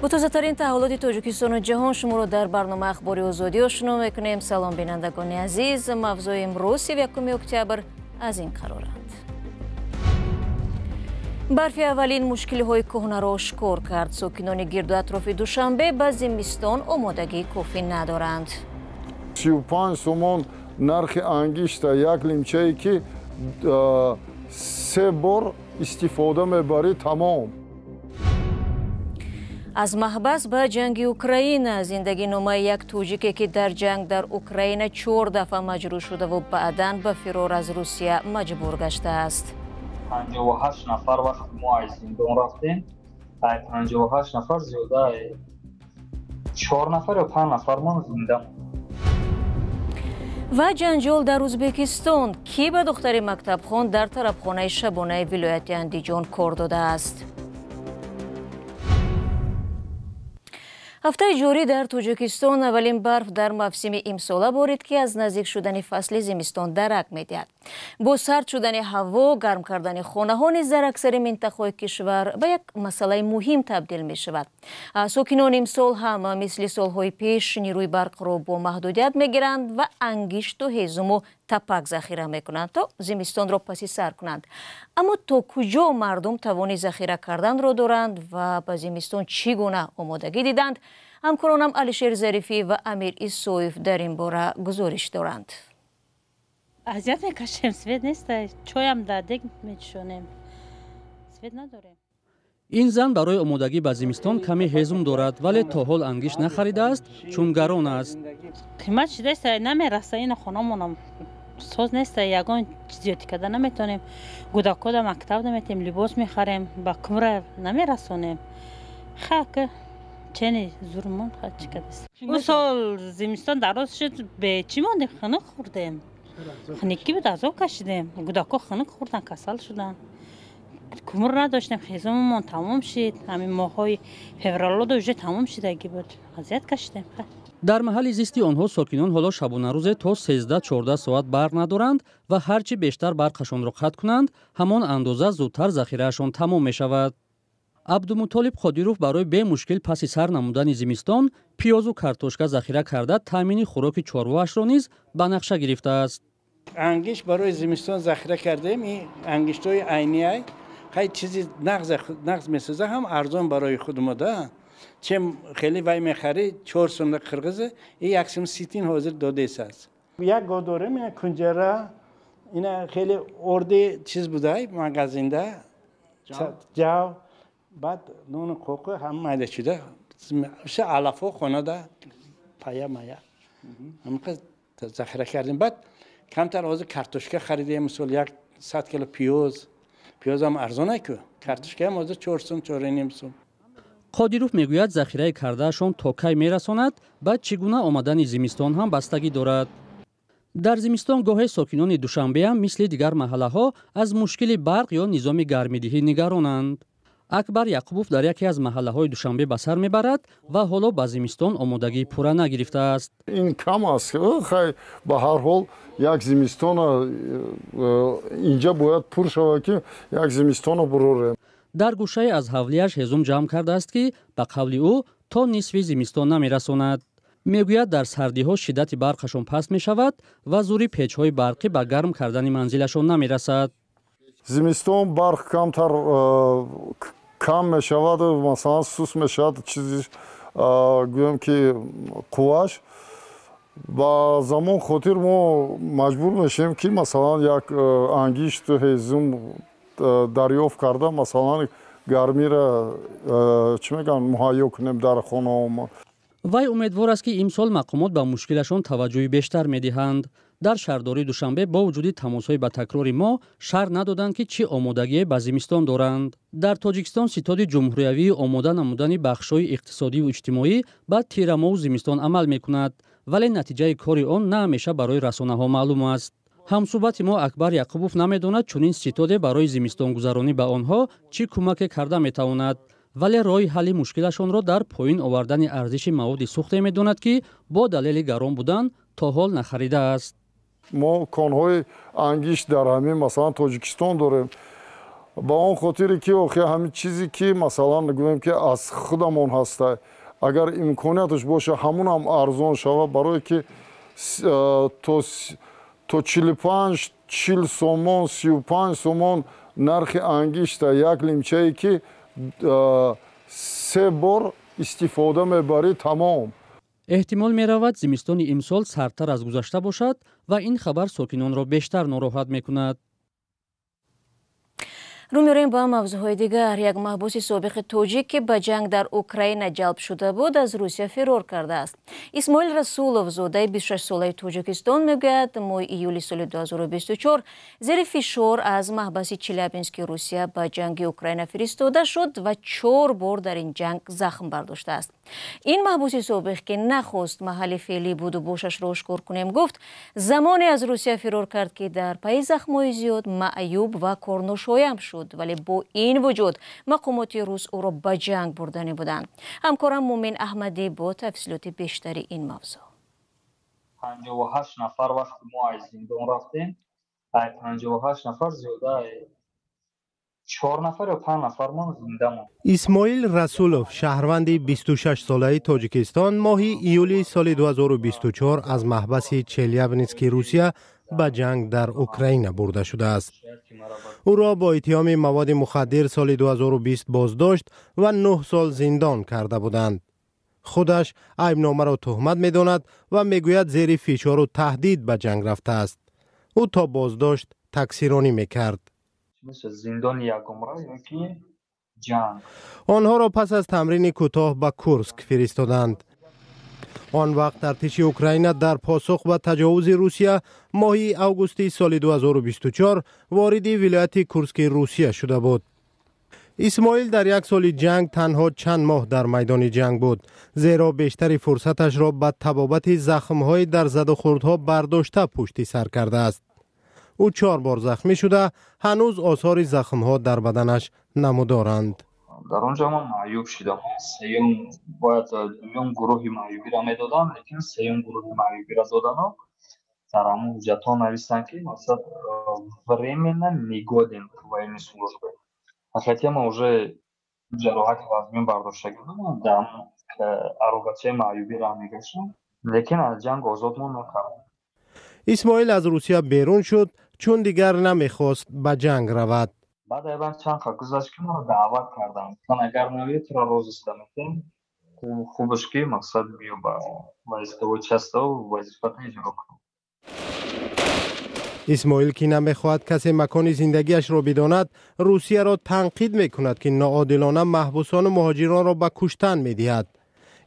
Бо тозатарин таҳаввулоти Тоҷикистону ҷаҳон шуморо дар барномаи Ахбори Озодӣ ошно мекунем. Салом, бинандагони азиз. Мавзӯи имрӯз, 31 октябр, аз ин қароранд. Барфи аввалин мушкилиҳои кӯҳнаро ошкор кард. Сокинони гирду атрофи Душанбе ба зимистон омодагии кофӣ надоранд. 35 сомон нархи ангишта, як лимчае ки се бор истифода мебарӣ, тамом. Аз маҳбас ба ҷанги Украина. Зиндагиномаи як тоҷике, ки дар ҷанг дар Украина чор дафъа маҷрӯҳ шудаву баъдан ба фирор аз Русия маҷбур гаштааст. 58 нафар вақти мо аз зиндон рафтем, ай 58 нафар зиёда чор нафар ё панҷ нафармон зинда. Ва ҷанҷол дар Ӯзбекистон. Кӣ ба духтари мактабхон дар тарабхонаи шабонаи вилояти Андиҷон кор додааст? Ҳафтаи ҷорӣ дар Тоҷикистон аввалин барф дар мавсими имсола борид, ки аз наздик шудани фасли зимистон дарак медиҳад. Бо сард шудани ҳаво, гарм кардани хонаҳо низ дар аксари минтақаҳои кишвар ба як масъалаи муҳим табдил мешавад. Сокинон имсол ҳам мисли солҳои пеш нерӯи барқро бо маҳдудият мегиранд ва ангишту ҳезуму тапак захира мекунанд, то зимистонро паси сар кунанд. Аммо то куҷо мардум тавони захира карданро доранд ва ба зимистон чӣ гуна омодагӣ диданд? Ҳамкоронам Алишер Зарифӣ ва Амир Исоев дар ин бора гузориш доранд. Азият мекашем, свет нест, чоям дар дег мечӯшонем, свет надорем. Ин зан барои омодагӣ ба зимистон каме ҳезум дорад, вале то ҳол ангишт нахаридааст, чун гарон аст. Қимат шудааст, намераса, ина хонамонам соз нест, ягон зиёдӣ карда наметавонем. Кӯдакҳода мактаб наметем, либос мехарем, ба кумра намерасонем. Хак чени зурмон чӣ кардааст. Ӯ сол зимистон дароз шуд, бе чӣ мондем, хунук хӯрдем. Хунукӣ буд, азоб кашидем. Кӯдакҳо хунук хӯрдан, касал шуданд. Кумур надоштем, хезуммон тамом шид. Ҳамин моҳҳои февралода уже тамом шидагӣ буд. Азият кашидем. Дар маҳалли зисти онҳо сокинон ҳоло шабонарӯзе то 13-14 соат барқ надоранд ва ҳарчи бештар барқашонро қатъ кунанд, ҳамон андоза зудтар захираашон тамом мешавад. Абдумутолиб Қодиров барои бемушкил паси сар намудани зимистон пиёзу картошка захира карда, таъмини хӯроки чорвоашро низ ба нақша гирифтааст. Ангишт барои зимистон захира кардем. Ин ангиштҳои айниай хай чизи нағз месоза, ҳам арзон барои худмо да. Чем хеле вай мехарӣ чор сомда қирғиза, и як сом ситин ҳозир додесааст. Як го дорем, ина кунҷара, ина хеле орди чиз будай магазинда, ҷав, баъд нону қоқу ҳама майда шуда, ша алафо хонада пая мая ҳамақа захира кардем. Баъд камтар ҳозир картошка харидем, мисол як сад кило пиёз. Пиёзам арзон ку, картошкаам ҳозир чор сум, чору ним сум. Қодиров мегӯяд, захираи кардаашон то кай мерасонад, баъд чӣ гуна омадани зимистон ҳам бастагӣ дорад. Дар зимистон гоҳе сокинони Душанбеам мисли дигар маҳаллаҳо аз мушкили барқ ё низоми гармидиҳӣ нигаронанд. Акбар Яқубов дар яке аз маҳаллаҳои Душанбе ба сар мебарад ва ҳоло ба зимистон омодагии пурра нагирифтааст. Ин кам аст. Хай, ба ҳар ҳол як зимистона инҷа бояд пур шавад, ки як зимистона бурорем. Дар гӯшае аз ҳавлияш ҳезум ҷамъ кардааст, ки ба қавли ӯ то нисфи зимистон намерасонад. Мегӯяд, дар сардиҳо шиддати барқашон паст мешавад ва зури печҳои барқӣ ба гарм кардани манзилашон намерасад. Зимистон барқ камтар кам мешавад, масалан сус мешавад, чизи гӯем ки қувваш. Ба замон хотир мо маҷбур мешавем, ки масалан як ангишту ҳезум дарёфт карда, масалан гармира чӣ мегӯянд, муҳайё кунем дар хонаҳомо. Вай умедвор аст, ки имсол мақомот ба мушкилашон таваҷҷӯҳи бештар медиҳанд. Дар шаҳрдории Душанбе бо вуҷуди тамосҳои ба такрори мо шарҳ надоданд, ки чӣ омодагие ба зимистон доранд. Дар Тоҷикистон ситоди ҷумҳуриявии омода намудани бахшҳои иқтисодиву иҷтимоӣ ба тирамоҳу зимистон амал мекунад, вале натиҷаи кори он на ҳамеша барои расонаҳо маълум аст. Ҳамсӯҳбати мо Акбар Яқубов намедонад, чунин ситоде барои зимистонгузаронӣ ба онҳо чӣ кӯмаке карда метавонад, вале роҳи ҳалли мушкилашонро дар поин овардани арзиши маводи сӯхте медонад, ки бо далели гарон будан то ҳол нахаридааст. Мо конҳои ангишт дар ҳамин масалан Тоҷикистон дорем. Ба он хотире ки охи ҳамин чизе ки масалан гӯем ки аз худамон ҳаста, агар имконияташ боша ҳамунам арзон шава, барое ки то 45 40 сомон 35 сомон нархи ангишта як лимчае ки се бор истифода мебарӣ тамом. Эҳтимол меравад зимистони имсол сардтар аз гузашта бошад ва ин хабар сокинонро бештар нороҳат мекунад. Рӯ меорем ба мавзӯъҳои дигар. Як маҳбуси собиқи тоҷик, ки ба ҷанг дар Украина ҷалб шуда буд, аз Русия фирор кардааст. Исмоил Расулов, зодаи 26-солаи Тоҷикистон, мегӯяд моҳи июли соли 2024 зери фишор аз маҳбаси Челябински Русия ба ҷанги Украина фиристода шуд ва 4 бор дар ин ҷанг захм бардоштааст. Ин маҳбуси собиқ, ки нахост маҳалли феълии буду бошашро ошкор кунем, гуфт замоне аз Русия фирор кард, ки дар пайи захмҳои зиёд маъюб ва корношоям шуд, вале бо ин вуҷуд мақомоти рус ӯро ба ҷанг бурданӣ буданд. Ҳамкорам Мумин Аҳмадӣ бо тафсилоти бештари ин мавзӯъ. 58 нафар вақти мо аз зиндон рафтем, 58 нафар зиёда 4 нафар ё 5 нафар мо зинда монд. Исмоил Расулов, шаҳрванди 26-солаи Тоҷикистон, моҳи июли соли 2024 аз маҳбаси Челябински Русия ба ҷанг дар Украина бурда шудааст. Ӯро бо иттиҳоми маводи мухаддир соли 2020 боздошт ва 9 сол зиндон карда буданд. Худаш айбномаро туҳмат медонад ва мегӯяд зери фишору таҳдид ба ҷанг рафтааст. Ӯ то боздошт таксиронӣ мекард. Онҳоро пас аз тамрини кӯтоҳ ба Курск фиристоданд. Он вақт артиши Украина дар посух ба таҷовузи Русия моҳи августи соли 2024 вориди вилояти Курски Русия шуда буд. Исмоил дар як соли ҷанг танҳо чанд моҳ дар майдони ҷанг буд, зеро бештари фурсаташро ба табобати захмҳои дар задухӯрдҳо бардошта пушти сар кардааст. Ӯ 4 бор захмӣ шуда, ҳанӯз осори захмҳо дар баданаш намудоранд. Дар он ҷо ман маъюб шудам. Сеюм бояд дуюм гурӯҳи маъюбиро медодам, лекин сеюм гурӯҳи маъюбиро додану дар ҳамон ҳуҷҷатҳо навистанд, ки мақсад временно негоден к военной службе. Хотя ман уже ҷароҳати вазмин бардоштагӣ будам, дар аробачаи маъюбӣ раҳ мегаштам, лекин аз ҷанг озод мон накардам. Исмоил аз Русия берун шуд, чун дигар намехост ба ҷанг равад. Баъд айбан чанд ха гузашт, ки маро даъват карданд. Гуфтанд агар наоӣ туро розиста метем, хубаш ки мақсад биё ба войсковой часто вазифата иҷро кун. Исмоил, ки намехоҳад касе макони зиндагиашро бидонад, Русияро танқид мекунад, ки ноодилона маҳбусону муҳоҷиронро ба куштан медиҳад.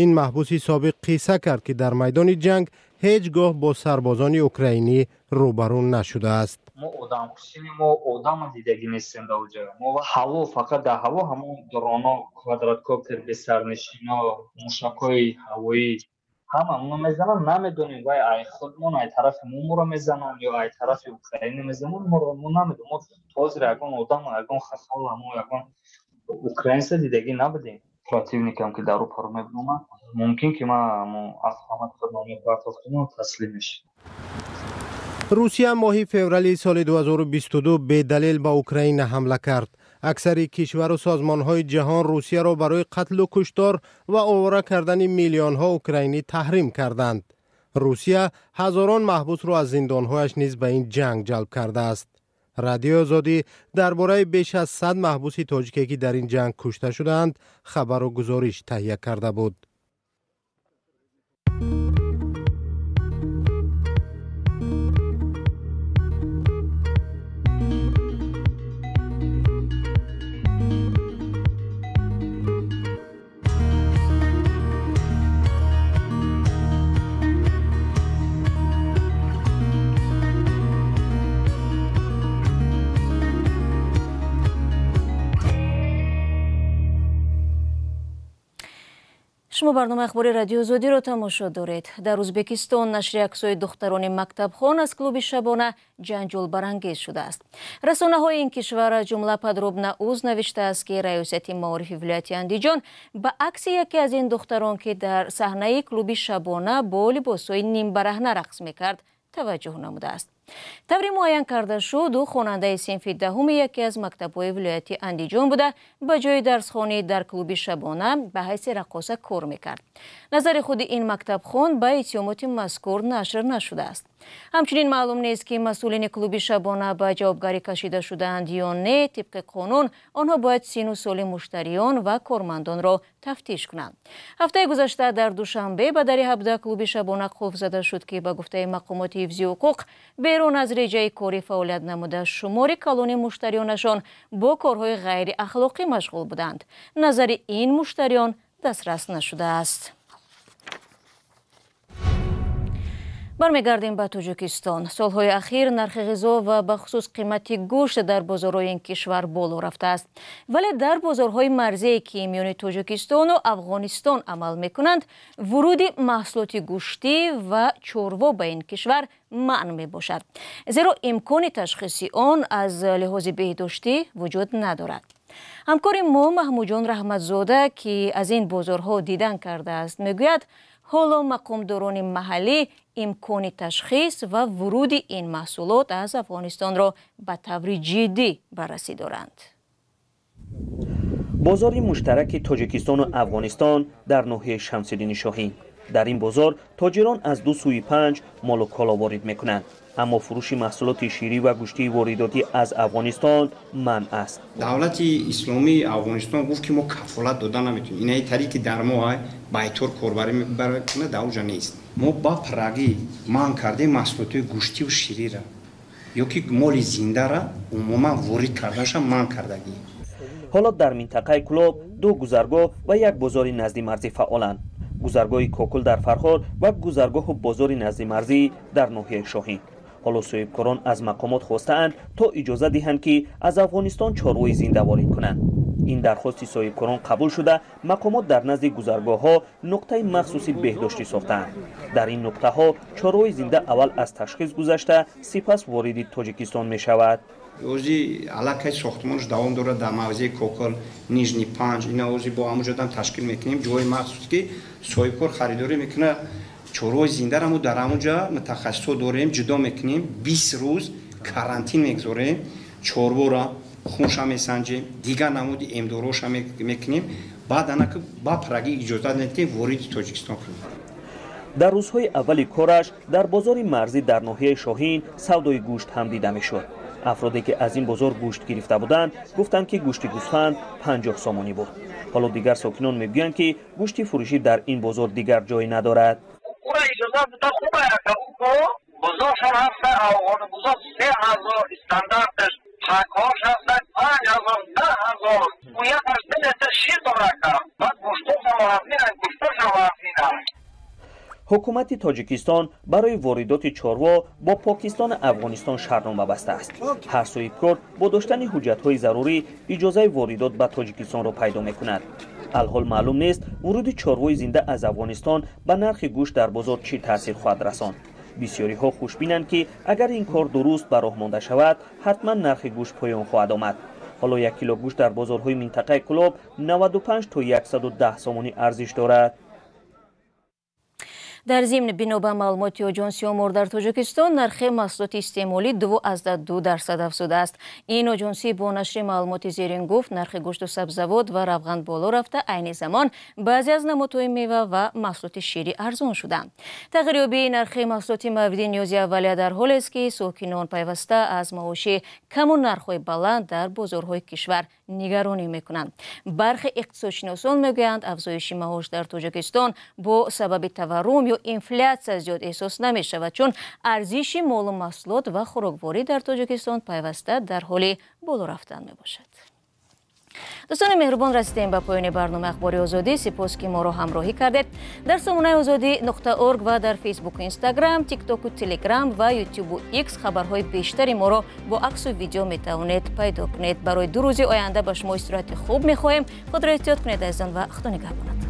Ин маҳбуси собиқ қисса кард, ки дар майдони ҷанг ҳеҷ гоҳ бо сарбозони украинӣ рӯбарӯ нашудааст. Мо одамкушинем, мо одама дидагӣ нестем дар оҷа. Мо ҳаво, фақат дар ҳаво ҳамон дроно, квадраткоптер, бесарнишино, мушакҳои ҳавоӣ ҳама мо мезананд, намедонем вай ай худмон, ай тарафи мо моро мезананд ё ай тарафи Украина мезананд, моро мо намедонем. Мо то ҳозир ягон одам, ягон хасола, мо ягон украинса дидагӣ набудем. Противникам ки дар ӯ паро мебудам, мумкин ки ман автомат худро мепартофтам, таслим мешудам. Русия моҳи феврали соли 2022 бедалел ба Украина ҳамла кард. Аксари кишвару созмонҳои ҷаҳон Русияро барои қатлу куштор ва овора кардани миллионҳо украинӣ таҳрим карданд. Русия ҳазорон маҳбусро аз зиндонҳояш низ ба ин ҷанг ҷалб кардааст. Радиои Озодӣ дар бораи беш аз 100 маҳбуси тоҷике, ки дар ин ҷанг кушта шудаанд, хабару гузориш таҳия карда буд. Шумо барномаи ахбори Радиои Озодиро тамошо доред. Дар Ӯзбекистон нашри аксҳои духтарони мактабхон аз клуби шабона ҷанҷолбарангез шудааст. Расонаҳои ин кишвар, аз ҷумла Подробна Уз, навиштааст, ки раёсати маорифи вилояти Андиҷон ба акси яке аз ин духтарон, ки дар саҳнаи клуби шабона бо либосҳои нимбараҳна рақс мекард, таваҷҷӯҳ намудааст. Таври муайян карда шуд, ӯ хонандаи синфи 10 яке аз мактабҳои вилояти Андиҷон буда, ба ҷои дарсхонӣ дар клуби шабона ба ҳайси раққоса кор мекард. Назари худи ин мактабхон ба иттиҳомоти мазкур нашр нашудааст. Ҳамчунин маълум нест, ки масъулини клуби шабона ба ҷавобгарӣ кашида шудаанд ё не. Тибқи қонун онҳо бояд сину соли муштариён ва кормандонро тафтиш кунанд. Ҳафтаи гузашта дар Душанбе ба дари 17 клуби шабона қулф зада шуд, ки ба гуфтаи мақомоти ҳифзи ҳуқуқ берун аз реҷаи кори фаъолият намуда шумори калони муштариёнашон бо корҳои ғайриахлоқӣ машғул буданд. Назари ин муштариён дастрас нашудааст. Бармегардем ба Тоҷикистон. Солҳои ахир нархи ғизо ва бахусус қимати гӯшт дар бозорҳои ин кишвар боло рафтааст. Вале дар бозорҳои марзие, ки миёни Тоҷикистону Афғонистон амал мекунанд, вуруди маҳсулоти гӯштӣ ва чорво ба ин кишвар манъ мебошад. Зеро имкони ташхиси он аз лиҳози беҳдоштӣ вуҷуд надорад. Ҳамкори мо Маҳмудҷон Раҳматзода, ки аз ин бозорҳо дидан кардааст, мегӯяд ҳоло мақомдорони маҳаллӣ имкони ташхис ва вуруди ин маҳсулот аз Афғонистонро ба таври ҷиддӣ баррасӣ доранд. Бозори муштараки Тоҷикистону Афғонистон дар ноҳияи Шамсиддини Шоҳин. Дар ин бозор тоҷирон аз 2 сӯи 5 молу коло ворид мекунанд, аммо фурӯши маҳсулоти ширӣ ва гӯштии воридотӣ аз Афғонистон манъ аст. Давлати исломии Афғонистон гуфт, ки мо кафолат дода наметавонем. Инаи тариқи дар мо байтор корбарӣ мебарад, дар оҷа нест. Мо ба пуррагӣ манъ кардем маҳсулоти гӯштиву шириро ё ки моли зиндара умуман ворид карданаша манъ кардагӣ. Ҳоло дар минтақаи Кулоб 2 гузаргоҳ ва як бозори наздимарзӣ фаъоланд. Гузаргоҳи Кокул дар Фархор ва гузаргоҳу бозори наздимарзӣ дар ноҳияи Шоҳин. Ҳоло соҳибкорон аз мақомот хостаанд то иҷоза диҳанд, ки аз Афғонистон чорвои зинда ворид кунанд. Ин дархости соҳибкорон қабул шуда, мақомот дар назди гузаргоҳҳо нуқтаи махсуси беҳдоштӣ сохтаанд. Дар ин нуқтаҳо чорвои зинда аввал аз ташхис гузашта, сипас вориди Тоҷикистон мешавад. Ози аллакай сохтмонш давом дорад дар мавзеи Кокол, Нижний Панҷ. Ина ози бо ҳамуҷодан ташкил мекунем ҷои махсус, ки соҳибкор харидорӣ мекунад. Чорвои зиндаро мо дар ҳамуҷа мутахассисҳо дорем, ҷудо мекунем, 20 рӯз карантин мегузорем, чорвора хунша месанҷем, дигар намуди эмдороша мекунем, баъд анаки ба пуррагӣ иҷозат медиҳем вориди Тоҷикистон кунем. Дар рӯзҳои аввали кораш дар бозори марзӣ дар ноҳияи Шоҳин савдои гӯшт ҳам дида мешуд. Афроде ки аз ин бозор гӯшт гирифта буданд, гуфтанд, ки гӯшти гӯсфанд 50 сомонӣ буд. Ҳоло дигар сокинон мегӯянд, ки гӯшти фурӯшӣ дар ин бозор дигар ҷой надорад. Бозоршон ҳаста афғон бозор 3000 стандарташ, пакҳош ҳаста 5000, 10000. Ӯ якаш 2 литр шир дорад, баъд гӯштошам вазнинанд, гӯштошам вазнинанд. Ҳукумати Тоҷикистон барои воридоти чорво бо Покистону Афғонистон шартнома бастааст. Ҳар соҳибкор бо доштани ҳуҷҷатҳои зарурӣ иҷозаи воридот ба Тоҷикистонро пайдо мекунад. Алҳол маълум нест вуруди чорвои зинда аз Афғонистон ба нархи гӯшт дар бозор чӣ таъсир хоҳад расонд. Бисёриҳо хушбинанд, ки агар ин кор дуруст ба роҳ монда шавад, ҳатман нархи гӯшт поён хоҳад омад. Ҳоло 1 кило гӯшт дар бозорҳои минтақаи Кулоб 95 то 110 сомонӣ арзиш дорад. Дар зимн, бино ба маълумоти оҷонси омор, дар Тоҷикистон нархи маҳсулоти истеъмолӣ 2,2% афзудааст. Ин оҷонсӣ бо нашри маълумоти зерин гуфт, нархи гӯшту сабзавот ва равған боло рафта, айни замон баъзе аз намудҳои мева ва маҳсулоти ширӣ арзон шуданд. Тағйирёбии нархи маҳсулоти мавриди ниёзи аввалия дар ҳолест, ки сокинон пайваста аз маоши каму нархҳои баланд дар бозорҳои кишвар нигаронӣ мекунанд. Бархе иқтисодшиносон мегӯянд, афзоиши маош дар Тоҷикистон бо сабаби таваррум ё инфлятсия зиёд эҳсос намешавад, чун арзиши молу маҳсулот ва хӯрокворӣ дар Тоҷикистон пайваста дар ҳоли боло рафтан мебошад. Дӯстони меҳрубон, расидем ба поёни барномаи Ахбори Озодӣ. Сипос, ки моро ҳамроҳӣ кардед. Дар сомонаи озодӣ.org ва дар Фейсбуку Инстаграм, Тиктоку Телеграм ва Ютубу Икс хабарҳои бештари моро бо аксу видео метавонед пайдо кунед. Барои 2 рӯзи оянда ба шумо истироҳати хуб мехоҳем. Худро эҳтиёт кунед, азизон, ва Худо нигаҳбонатон.